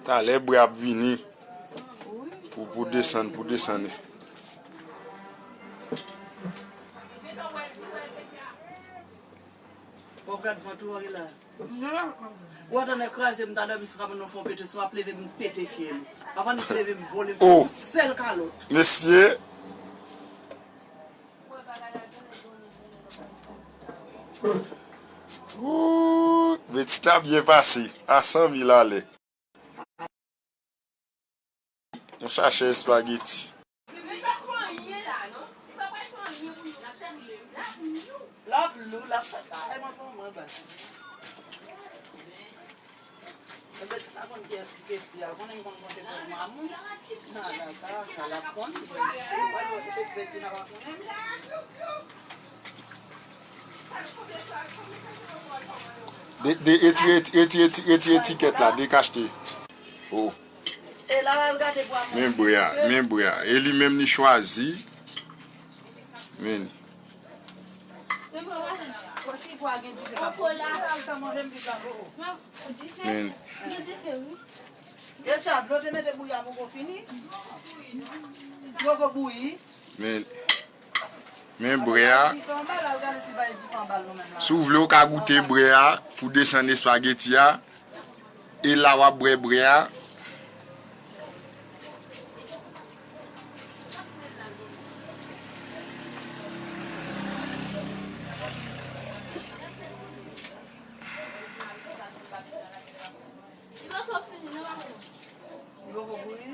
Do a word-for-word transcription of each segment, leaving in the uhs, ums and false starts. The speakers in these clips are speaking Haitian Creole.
Talè bwè ap vini pou, pou desann, pou desann. Bon, gad vant ou anri la. Ou antann kraze m ta dòmi sou kabann nan fè w pete, si w ap leve m pete fyèl ou. Avan nèt leve m vole m fè yon sèl kalòt. Mesye. Ooh, Bettina byen pase. A san mil alè. Yon sachè espageti. L ap lou, l ap fè kay mwen pou mwen, baz. Ebyen, ti ta konn kiyès ki te fi a, konnen konn konte pou mamoun. Nan, nan, sa, sa, l ap konn, mwen, mwen, se te Bettina pa konnen. De, de, retire, retire, retire, retire etikèt la, dekachte. Oh. E la, al gade bwa mwen. Men bwè a, men bwè a. E li menm li chwazi. Men. Osi pwa gen dife la. Al fè manje m pi ka, oh, oh. Men. Gen dife, wi. Ketchup, dlo te mete bouyi a poko fini. Poko bouyi. Men, men bwè a. Si w vle, w ka goute bwè a pou desann espageti a. E la w ap bwè bwè a. Li poko fini, non, maman? Li poko bouyi?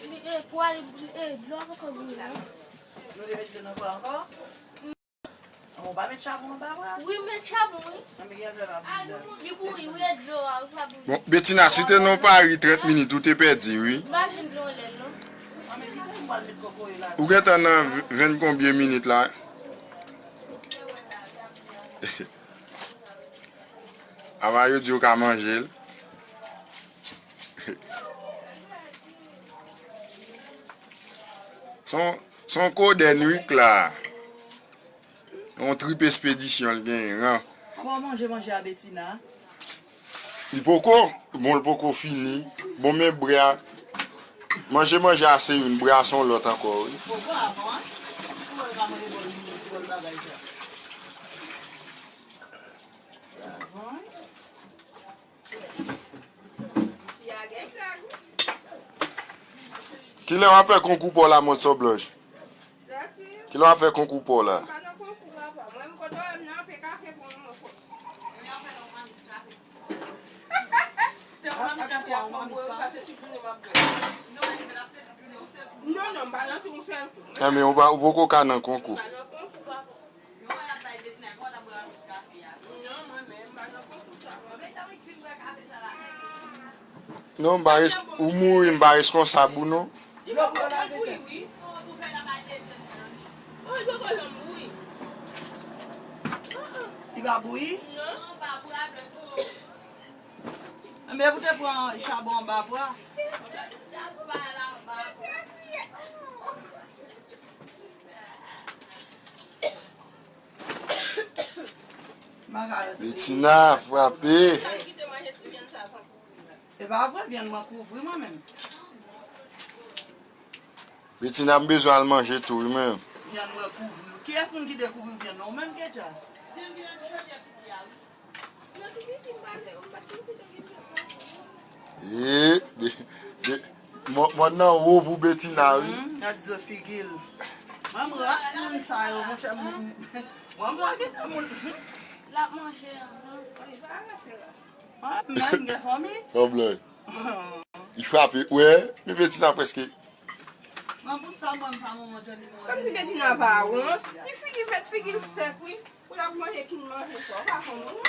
Li, e, pwa li, e, dlo a poko bouyi, non. Nou te met dlo nan pwa ankò? An, ou pa met chabon anba pwa? Wi, m met chabon, wi. Anben, ki afè pa bouyi la? Li bouyi, wi, e dlo a, wi, pa bouyi. Bon, Bettina, si te nan pari trant minit, ou te pèdi, wi. M pa jwenn dlo anlè l, non. Anben, kite m pral met kokoye la. Ou gentan nan venn konbyen minit la? Avan yo di yo ka manje l. Se yon, se yon kodenn wi k la. Yon trip espedisyon l genyen, ran. Avan w manje manje a Bettina. Li poko, bon, l poko fini. Bon, men bwè a. Manje manje a se youn, bwè a se yon lòt ankò, wi. Poko avan, wi. Pou wè l pa manje bòl, bòl bagay sa. Kilè w ap fè konkou pa w la, Mòso Blanch? Kilè w ap fè konkou pa w la? Enben, ou pa, ou poko ka nan konkou. Non, m pa res-, ou mouri, m pa reskonsab ou non. Li pa bouyi? Men ou te pran chabon anba pwa. Bettina frape. E pa vre, vyann mwen kouvri mwen menm. Bettina, m bezwen al manje tou, wi, menm. Vyann mwen kouvri. Kiyès moun ki te kouvri vyann nan? Ou menm, Kecha? Vyann ki nan ti chodyè piti a, wi. Ee, de, de, mòn, mòn nan wo pou Bettina, wi. Gad zo figi l. Mwen, m ras moun sa yo, monchè, m, m, mwen, m pa gen moun. L ap manje, non. Mwen, m gen fanmi. Li frape, wè, men Bettina prèske. Mwen, pou sa, mwen, m pa manman Johnny, mwen. Kòmsi Bettina pa wont. Li figi vèt, figi l sèk, wi. Pou l ap manje kin manje sa, ou pa konn ou.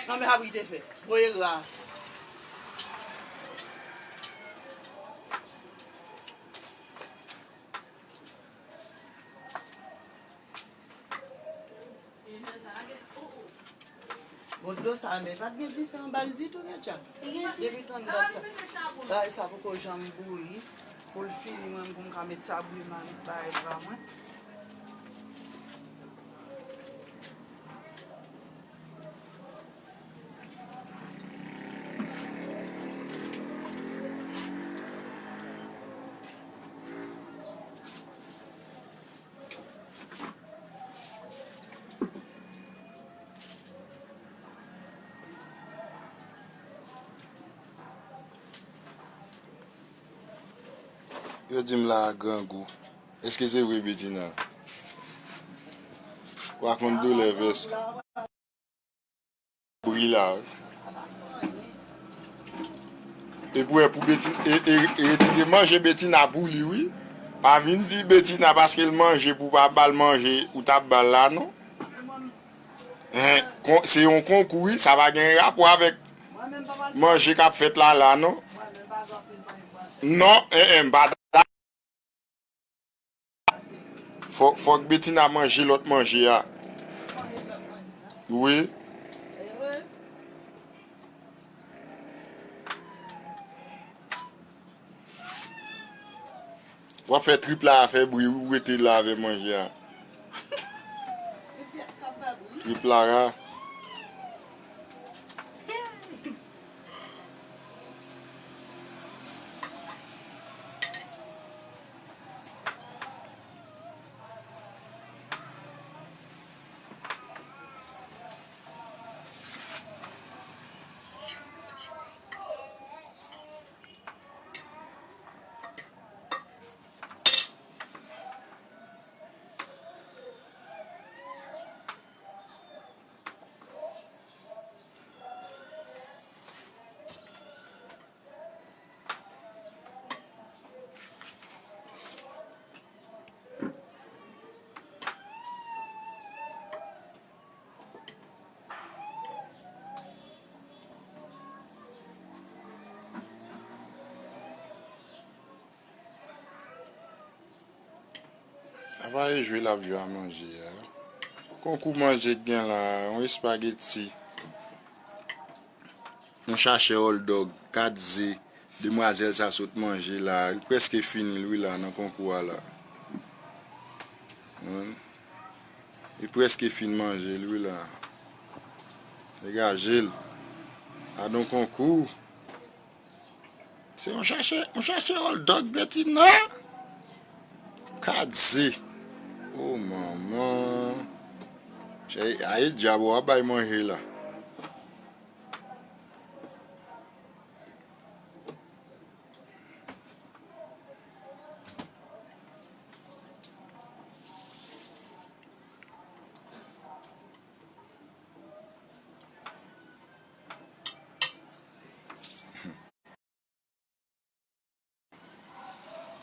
Nan men ap rite fè. Voye ras. Bon, dlo sa, men pa t gen dife anba l ditou, Kecha. Depi tann dat sa. Bagay sa poko janm bouyi. Pou l fini, mwen, pou m ka met sa bouyi, m a met bagay pa mwen. Yo di m la a grangou. Èske se vre, Betina? W a konn doulè vès. Bri la. E pou, e pou Beti-, e, e, e retire manje Betina pou li, wi. Pa vin di Betina paske l manje pou pa ba l manje, ou t ap ba l la, non. Hen, kon-, se yon konkou, wi, sa pa gen rapò avèk manje k ap fèt la, la, non. Non, en, en, m pa Fò-, fòk Betina manje lòt manje a. Wi. W ap fè trip la a fè bri, ou rete la avè manje a. Trip la ra. Apa e jwe l ap jwe a manje a. Konkou manje k gen la, yon espageti, yon sachè hot dog, kat ze, demwazèl sa sot manje la, li prèske fini l wi la nan konkou a la. Wi. Li prèske fin manje l wi la. Degaje l. Gadon konkou. Se yon chache, yon chache hot dog Betina. Kat ze. O manman. Chè, ay dyab w ap bay manje la.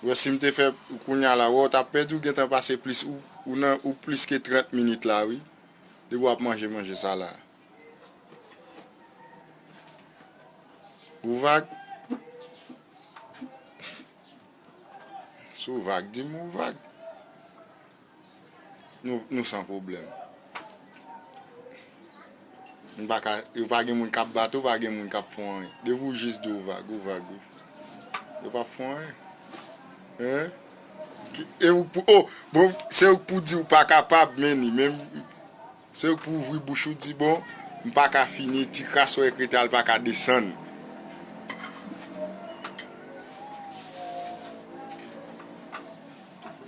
Wè si m te fè kounya la, wè w t ap pèdi, ou gentan pase plis, ou, ou nan, ou plis ke trant minit la, wi. Depi w ap manje, manje sa la. Ou vag? Si w vag, di m ou vag. Nou, nou san pwoblèm. M pa ka, yo pa gen moun k ap bat ou, pa gen moun k ap fè w anyen. Depi w jis di w vag, ou vag wi. Yo p ap fè w anyen. Hein? Ki, e ou pou, oh, bon, se ou k pou di ou pa kapab, men ni, men se ou k pou ouvri bouch ou di, bon, m pa ka fini, ti kras wè k rete a, l pa ka desann.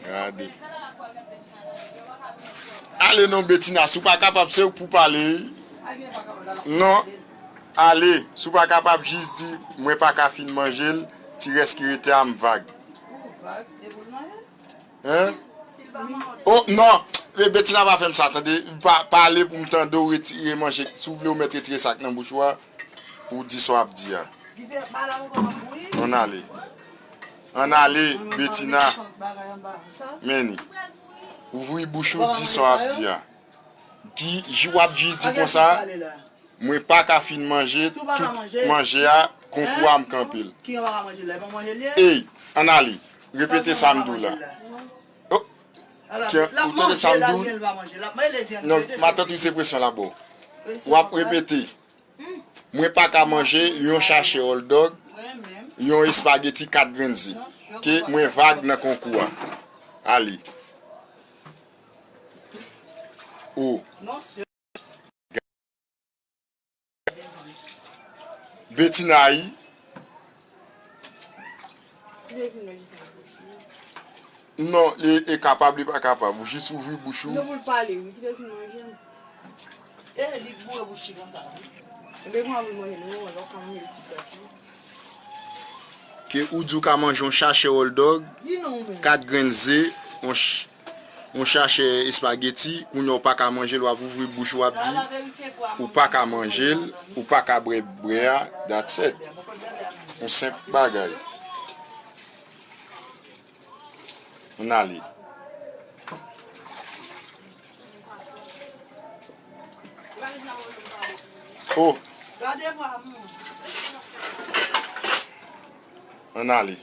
Gade. Ale non, Betina, si w pa kapab, se ou k pou pale. Non. Ale, si w pa kapab, jis di, mwen pa ka fin manje l, ti rès ki rete a, m vag. Hein? Oh, non. E Betina pa fè m sa, tande. Pa, pale pou m tande w retire manje. Si w vle, w mèt retire sa k nan bouch ou a. Ou di sa w ap di a. Ann ale. Ann ale, Betina. Men ni. Ouvri bouch ou, di sa w ap di a. Di, j-, w ap jis di konsa, mwen pa ka fin manje tout manje a, konkou a m kanpe l. Ey, ann ale. Repete sa m di w la. Oh, ou tande sa m di w? Non, matant, wi, se presyon l ap ba w. W ap repete. Mwen pa ka manje yon chache hot dog, yon espageti, kat grenn ze. Ke mwen vag nan konkou a. Ale. O. Betina, wi. Non, e, e kapab, li pa kapab. Ou jis ouvri bouch ou. Kite pou l pale, wi. Kite l fin manje. E, li boure bouch li konsa, wi. Li pa anvi manje, non, lè w ka manje l ti plas, wi. Ke ou di w ka manje yon chachè hot dog, kat grenn ze, yon ch-, yon chachè espageti, kounye a w pa ka manje l, w ap ouvri bouch ou, w ap di, ou pa ka manje l, ou pa ka bwè bwè a, that's it. Yon senp bagay. Ann ale. Oh. Ann ale.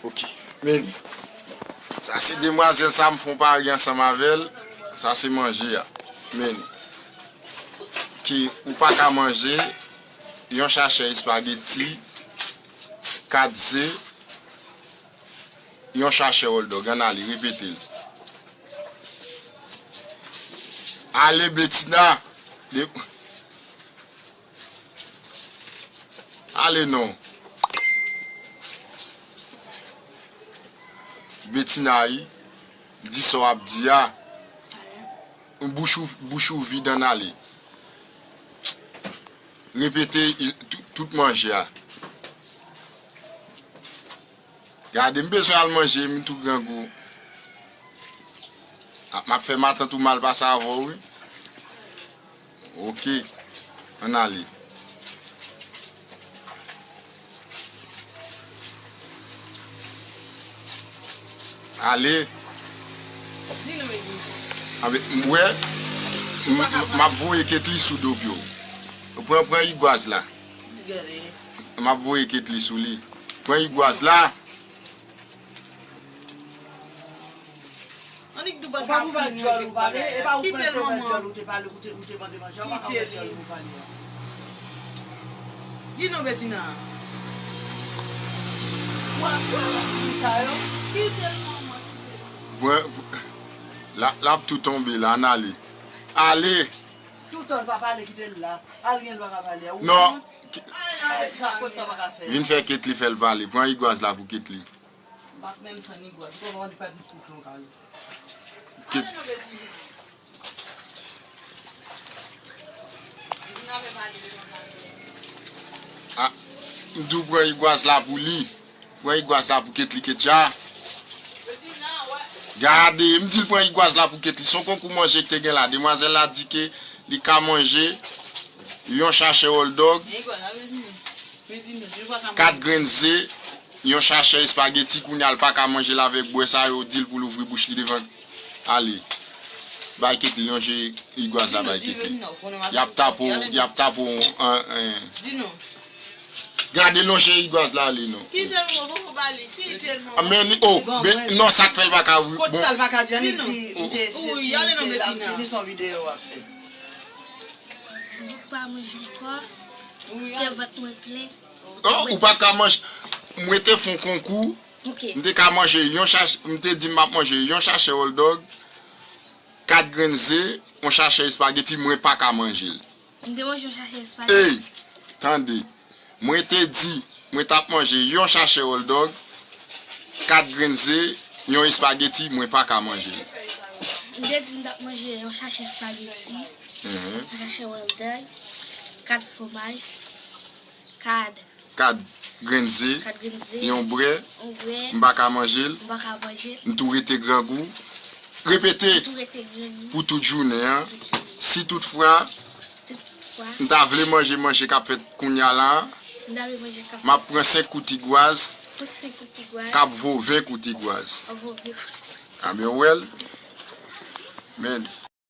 Ok. Men li. Sa se demwazèl sa, m fè yon pari ansanm avè l. Sa se manje a. Men li. Ke ou pa ka manje yon chachè espageti, kat ze, yon chachè hot dog. Ann ale, repete l. Ale, Betina. De- Ale non. Betina, wi. Di sa w ap di a. Bouch ou, bouch ou vid, ann ale. Repete, i, tout, tout manje a. Gade, m bezwen al manje, m tou grangou. A, m ap fè matant ou mal pase avè w, wi. Ok. Ann ale. Ale. Anben, m wè, m, m, m ap voye Ketly sou do pye w. Pran, pran igwaz la. M ap voye Ketly sou li. Pran igwaz la. Annik di w pa ka ouvè djòl ou pale, e pa ou pran te ouvè djòl ou te pale, ou te, ou te mande manje, ou pa ka ouvè djòl ou pale. Di non, Betina. Ou ap fè ansi sa yo. Kite l manman, kite l. Vwè, vwè, la, l ap tou tonbe la, ann ale. Ale! Toutan l pa pale, kite l la. Al gen l pa ka pale a. Ou non. Ki- Ay, sa, kot sa pa ka fè. Vin fè Ketly fè l pale. Pran igwaz la pou Ketly. M ap menm tann igwaz. Kòman li pa di fout yon kal. Ket- Ah, m di w pran igwaz la pou li. Pran igwaz la pou Ketly Ketja. Gade, m di l pran igwaz la pou Ketly. Se yon konkou manje ki te gen la. Demwazèl la di ke li ka manje yon chachè hot dog, kat grenn ze, yon chachè espageti. Kounye a, l pa ka manje l avèk bwè sa yo, di l pou l ouvri bouch li devan. Ale. Bay Ketly, lonje igwaz la bay Ketly. Y ap tape w, y ap tape w an, an. Gade lonje igwaz la ale non. Kite l, mwen poko ba li, kite l, mwen. Ah, men li, oh, non, sa k fè l pa ka, wi, bon. Kot sa l pa ka di, annik di, ou te sezi, se l ap fini, se yon videyo w ap fè. Ou pa manje ankò, paske vant mwen plen. Oh, ou pa ka manje. Mwen te fè yon konkou. Ok. M te ka manje yon chach-, m te di m ap manje yon chachè hot dog, kat grenn ze, yon chachè espageti, mwen pa ka manje l. M te manje yon chachè espageti. Ey, tande. Mwen te di, mwen t ap manje yon chachè hot dog, kat grenn ze, yon espageti, mwen pa ka manje l. M te di m t ap manje yon chachè espageti, mhm, yon chachè hot dog, kat fwomaj, kat, kat grenn ze, kat grenn ze, yon bwè, yon bwè, m pa ka manje l, m pa ka manje l, m tou rete grangou. Repete, m tou rete grangou pou tout jounen an. Si toutfwa, si toutfwa, m ta vle manje manje k ap fèt kounye a la, m ta vle manje k ap fèt, m ap pran senk kout igwaz, pran senk kout igwaz, k ap vo ven kout igwaz. K ap vo ven kout igwaz. Anben, w wè l? Men,